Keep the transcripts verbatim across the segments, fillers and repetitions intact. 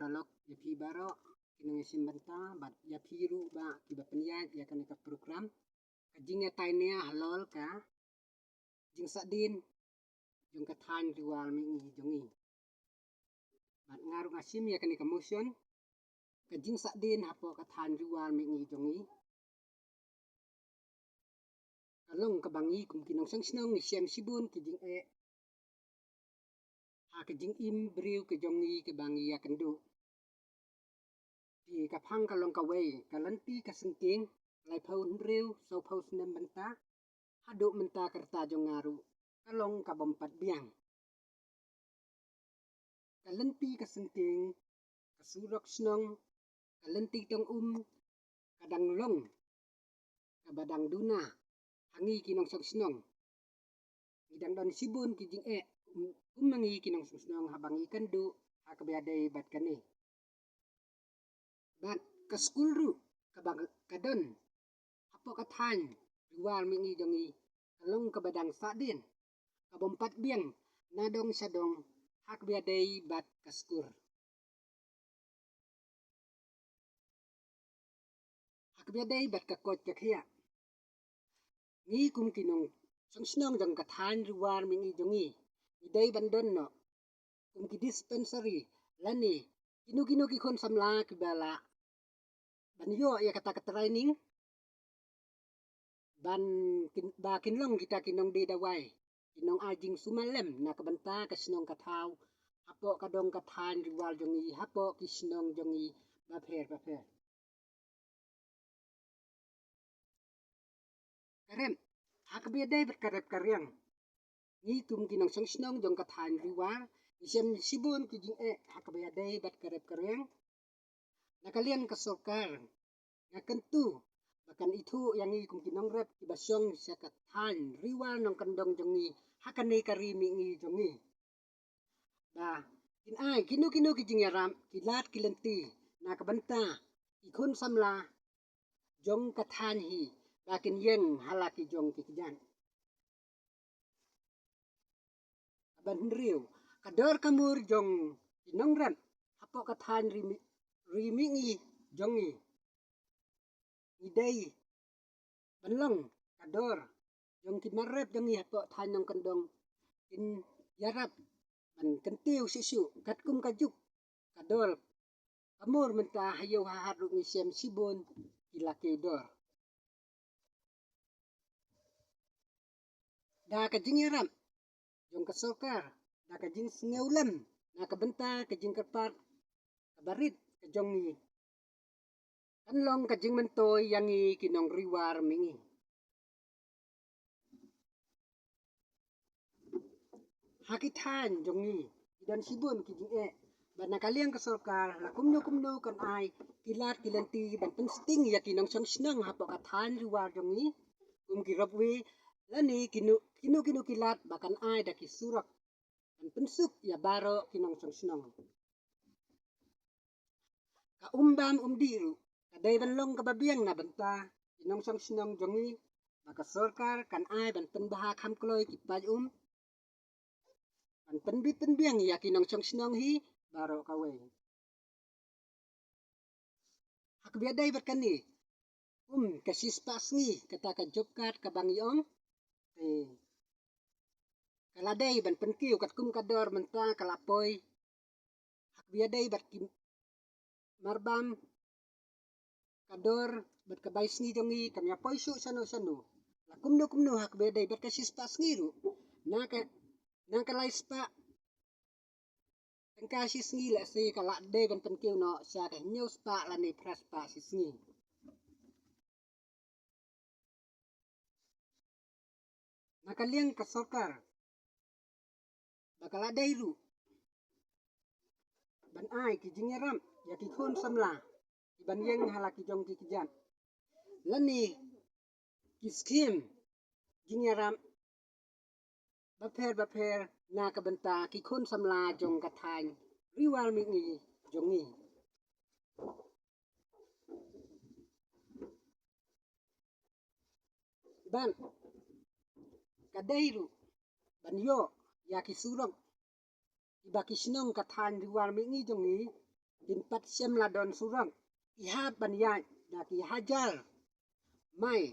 Paralok ïa phi baroh ki nongïashim bynta bad ïa phi ruh ba kiba pynïaid ïa kane ka program, ka jingïatai nia halor ka jingsahdien jong ka thaiñ Ri War Mihngi jong ngi. Bad nga ruh nga shim ïa kane ka motion, ka jingsahdien hapoh ka thaiñ Ri War Mihngi jong ngi. Ka long kaba ngi kum ki nongshong shnong ngi shem shibun ki jingeh ha ka jingim briew ka jong ngi kaba ngi ïakynduh. Te ka phang ka long kawei, ka lynti ka syngkien, laiphew hynriew, sawphew snem bynta, haduh mynta ka rta jong nga ruh, ka long kabym pat biang. Ka lynti ka syngkien, ka surok shnong, ka lynti tong um, ka dang long kaba dang duna ha ngi ki nongshong shnong. Ngi dang don shibun ki jingeh kum, kum ma ngi ki nongshong shnong haba ngi ïakynduh ha kaba ïadei bad kane. Bad ka skul ruh kaba ka don hapoh ka thaiñ Ri War Mihngi jong ngi, ka long kaba dang sahdien, kabym pat biang na dong sha dong ha kaba ïadei bad ka skur. Ha kaba ïadei bad ka koit ka khiah, ngi kum ki nongshong shnong jong ka thaiñ Ri War Mihngi jong ngi, ngi dei ban don noh kum ki dispensary lane kino kino ki khun samla kiba lah ban ïoh ïa kata ka training ban kin, ba kin long kita ki nongdie dawai, ki nongai jingsumar lem na ka bynta ka shnong ka thaw, hapoh ka dong ka thaiñ Ri War jong ngi, hapoh ki shnong jong ngi bapher bapher. Ka rep, ha kaba ïadei bad ka rep ka riang, ngi kum ki nongshong shnong jong ka thaiñ Ri War ngi shem shibun ki jingeh ha kaba ïadei bad ka rep ka riang. Na ka liang ka sorkar, nga kyntu ba kan ithuh ïa ngi kum ki nongrep kiba shong sha ka thaiñ Ri War nongkyndong jong ngi ha kane ka Ri Mihngi jong ngi, ba kin ai kino kino ki jingïarap, ki lad ki lynti na ka bynta ki khun samla jong ka thaiñ hi, ba kin ïeng ha la ki jong ki kjat. Kaba hynriew, ka dor ka mur jong ki nongrep hapoh ka thaiñ Ri Mi-, Ri Mihngi jong ngi. Ngi dei ban long ka dor jong ki mar rep jong ngi hapoh thaiñ nongkyndong, kin ïarap ban kyntiew shuh shuh katkum ka juk ka dor ka mur mynta. Ha ïew ha hat ruh ngi shem shibun ki la kiew dor. Da ka jingïarap jong ka sorkar, da ka jingsngewlem na ka bynta ka jingkyrpad kaba rit ka jong ngi, kan long ka jingmyntoi ïa ngi ki nong Ri War Mihngi. Ha ki thaiñ jong ngi ki don shibun ki jingeh, bad na ka liang ka sorkar la kumno kumno kan ai ki lad ki lynti ban pynsting ïa ki nongshong shnong hapoh ka thaiñ Ri War jong ngi, kum ki ropeway lane kino kino kino ki lad ba kan ai da ki surok ban pynsuk ïa baroh ki nongshong shnong. Ka um bam um dih ruh ka dei ban long kaba biang na bynta ki nongshong shnong jong ngi, ba ka sorkar kan ai ban pynbha kham kloi ki paid um ban pynbit pynbiang ïa ki nongshong shnong hi baroh kawei. Ha kaba ïadei bad kane, kum ka shispah sngi kata ka job card kaba ngi ong, te ka la dei ban pynkiew katkum ka dor mynta ka la poi. Ha kaba ïadei bad ki marbam, ka dor bad ka bai sngi jong ngi kam ïa poi shuh shano shano. La kumno kumno ha kaba ïadei bad ka shispah sngi ruh, na ka, na ka lai spah tyngka shi sngi, lehse ka la dei ban pynkiew noh sha ka hynñiew spah lane phra spah shi sngi. Na ka liang ka sorkar, ba ka la dei ruh ban ai ki jingïarap ïa ki khun samla kiban ïeng ha la ki jong ki kjat, lane ki skhim jingïarap bapher bapher na ka bynta ki khun samla jong ka thaiñ Ri War Mihngi jong ngi. Bad ka dei ruh ban ïoh ïa ki surok kiba ki shnong ka thaiñ Ri War Mihngi jong ngi kin pat shem la don surok, ki hap ban ïaid da ki hajar mai,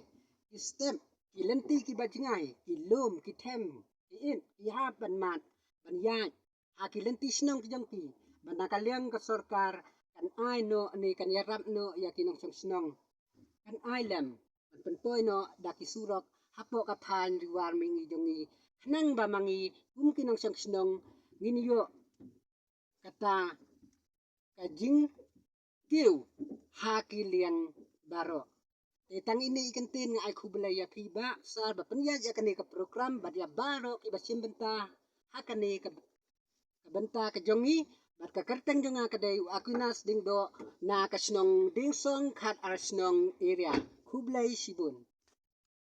ki step, ki lynti kiba jngai, ki lum, ki them, ki it, ki hap ban mad ban ïaid ha ki lynti shnong ki jong ki, bad na ka liang ka sorkar kan ai noh ne kan ïarap noh ïa ki nongshong shnong, kan ai lem ban pynpoi noh da ki surok hapoh ka thaiñ Ri War Mihngi jong ngi, khnang ba ma ngi kum ki nongshong shnong ngin ïoh kata ka jingkiew ha ki liang baroh. Te tang ine i kyntien, nga ai khublei ïa phi Bah Sar ba pynïaid ïa kane ka program, bad ïa baroh kiba shim bynta ha kane ka, ka bynta ka jong ngi. Bad ka kyrteng jong nga ka dei u Aquinas Diengdoh na ka shnong Diengsoh, Khatar Shnong area. Khublei shibun.